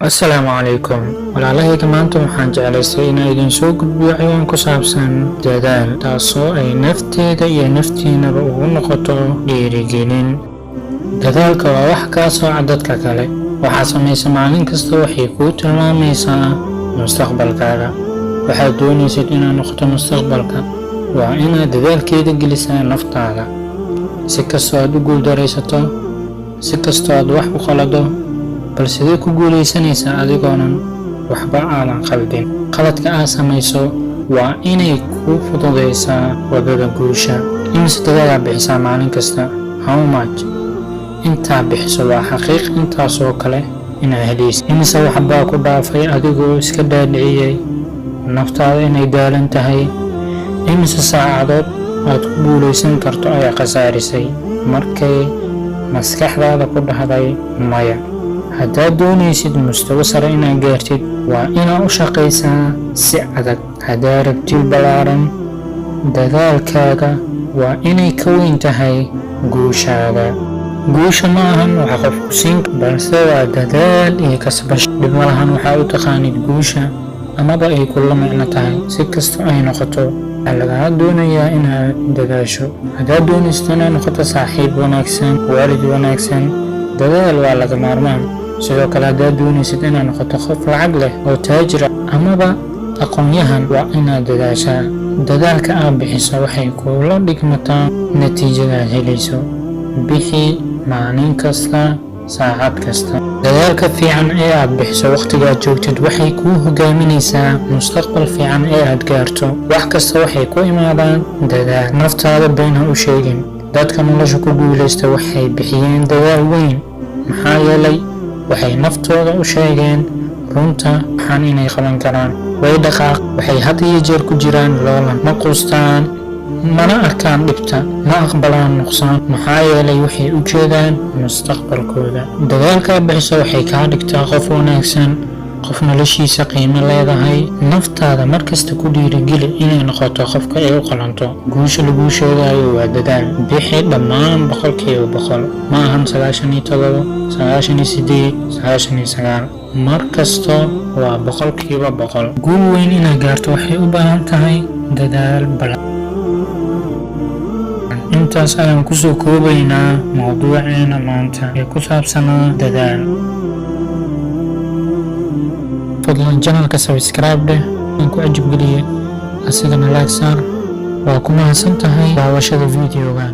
Asalaamu calaykum, walaalahayga. Maanta waxaan jeclaystay inaan idin soo gudbiyo ciwaan ku saabsan dadaal, taasoo ay nafteeda iyo naftiinaba ugu noqoto dhiirigelin. Dadaalka waa wax kaa sooca dadka kale. Waxaad samaysa maalin kasta waxay kuu tilmaamaysaa mustaqbalkaaga. Waxaad doonaysid inaad noqoto mustaqbalka, waa inaad dadaalkeeda gelisaa naftaada. Si kastoo aad u guuldaraysato, si kastoo aad wax u qalado, bal sidee ku guulaysanaysaa adigoonan waxba aadan qaldin? Qaladka aad samayso waa inay kuu fududaysaa wadada guusha. Imise dadaalaa bixisaa maalin kasta? How much? Intaa bixiso waa xaqiiq intaasoo kale inaa helaysa. Imise waxbaa ku dhaafay adigoo iska dhaadhiciyey naftaada inay daalan tahay? Imise saacadood aad ku guulaysan karto ayaa khasaarisay markay maskaxdaada ku dhahday maya? Haddaad doonaysid mustawo sare inaad gaartid, waa inaad u shaqaysaa si adag. Haddaad rabtid ballaaran, dadaalkaaga waa inay ka weyn tahay guushaada. Guusha ma ahan waxa qofku siin, balse waa dadaal iyo kasbasho. Dhib ma lahan waxaa u taqaanid guusha amaba ay kula micno tahay. Si kasta ay noqoto, waxaa lagaa doonayaa inaad dadaasho. Haddaad doonaysid inaad noqoto saaxiib wanaagsan, waalid wanaagsan, dadaal waa laga maarmaan. Sidoo kale, haddaad doonaysid inaad noqoto qof lacag leh oo taajir ah amaba aqoon-yahan, waa inaad dadaashaa. Dadaalka aad bixiso waxay kula dhigmataa natiijadaad helayso. Bixi maalin kasta, saacad kasta. Dadaalka fiican ee aad bixiso wakhtigaad joogtid waxay kuu hogaaminaysaa mustaqbal fiican ee aad gaarto. Wax kasta waxay ku imaadaan dadaal. Naftaada been ha u sheegin. Dadka nolosha ku guulaysta waxay bixiyeen dadaal weyn, maxaa yeelay waxay naftooda u sheegeen runta, waxaan inay qaban karaan. Way dhaqaaq. Waxay had iyo jeer ku jiraan loolan. Ma quustaan, mana arkaan dhibta, ma aqbalaan nuqsaan, maxaa yeelay waxay u jeedaan mustaqbalkooda. Dadaalkaa bixiso waxay kaa dhigtaa qof wanaagsan, qof noloshiisa qiimo leedahay. Naftaada markasta ku dhiirigeli inay noqoto qofka ay u qalanto. Guusha laguu sheegayo waa dadaal. Bixi dhammaan 100%. Ma ahan 97, 98, 99. Mar kasto waa 100%. Guul weyn inaad gaarto waxay u baahan tahay dadaal balan. Intaas ayaan kusoo koobaynaa mowduuceena maanta ee ku saabsanaa dadaal. Fadlan channelka subscribe dheh, aan ku cajab geliye, asigana like saar. Waa ku mahadsan tahay daawashada videogan.